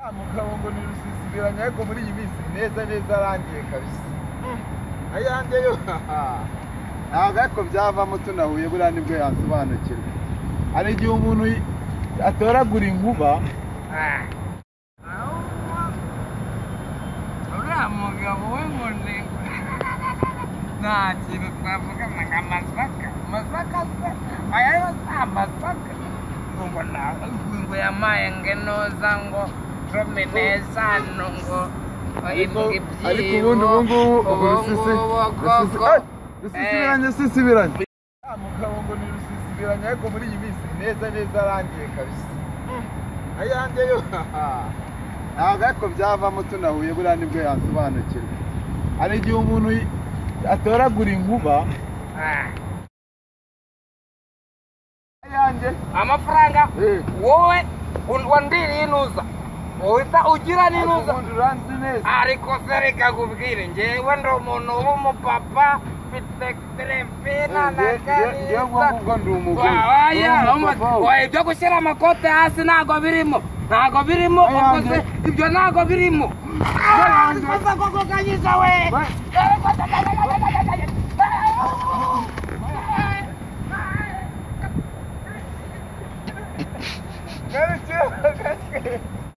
Mugabo ngo ni rusisibiranya, ariko muri iyi minsi neza neza arangiye kabisa. Ayanjye yo ntabwo, ariko byavamo tunahuye buriya nibwo yasobanukirwa. Hari igihe umuntu atoragura inkuba. Uriya mugabo we ngo ni nta kintu twavuga ngo amasaka, amasaka se aya yo si amasaka, ngo ngo yamaye ngo inoza ngo 15 ngo Ariko ubundi ubu ngubu ubu rusisibiranya, rusisibiranya. Mugabo ngo ni rusisibiranya, ariko muri iyi minsi neza neza arangiye kabisa. Ayanjye yo ntabwo, ariko byavamo tunahuye buriya nibwo yasobanukirwa. Hari igihe umuntu atoragura inkuba. Ayanjye amafaranga wowe wandiriye inuza uhita ugira n'inuza, ariko se reka nkubwire, ngewe ndi umuntu w'umupapa, mfite telefone na Karisa. Ibyo gushyira amakote hasi ntabwo birimo, ntabwo birimo, ubwo se ibyo ntabwo birimo. Ariko koko kanyisha we.